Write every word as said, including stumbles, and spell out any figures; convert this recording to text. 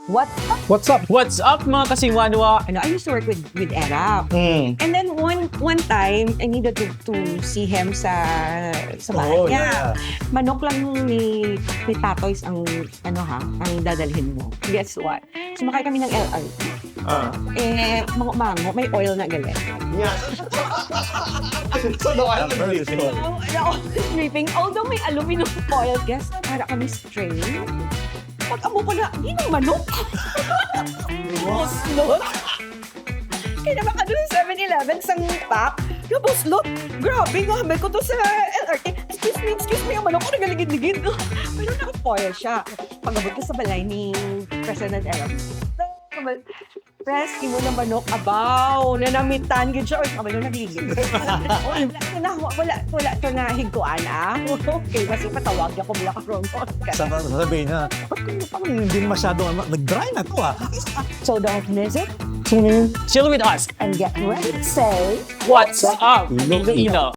What? What's up? What's up, mga kasinwanwa? Ano, I used to work with with Erap. Mm. And then one one time, I needed to, to see him sa sa bahay Oh, niya. Yeah. Manok lang ni ni Tatoys ang ano ha, ang dadalhin mo. Guess what? Sumakay kami ng L R T. Ah. Eh, mango-mango, may oil na galit. Yeah. So, no, I'm I've heard this sleeping. story. Ang ano, sleeping, although may aluminum foil, guess, para kami strain. Pag amo pa na, di nang manok. Buslot. Kaya naman ka doon sa seven eleven, sang pack, nabuslot. Grabe nga, hamay ko to sa L R T. Excuse me, excuse me, ang manok ko nagaligid-ligid. Pero naka-foil siya. Pag-abot ko sa balay ni President Erap, Pres, imo na manok, abaw, nanamitan gid siya. Oy, abaw, nagligid. Wala to na, wala, wala to na higkuan, ah. Okay, kasi patawag ako, wala ka wrong. Sa sabihin niya, ba't kung parang hindi masyado, ano, nag-dry na to ah. So don't miss it Chill with us. and get ready to say, What's up, Iloilo? Iloilo?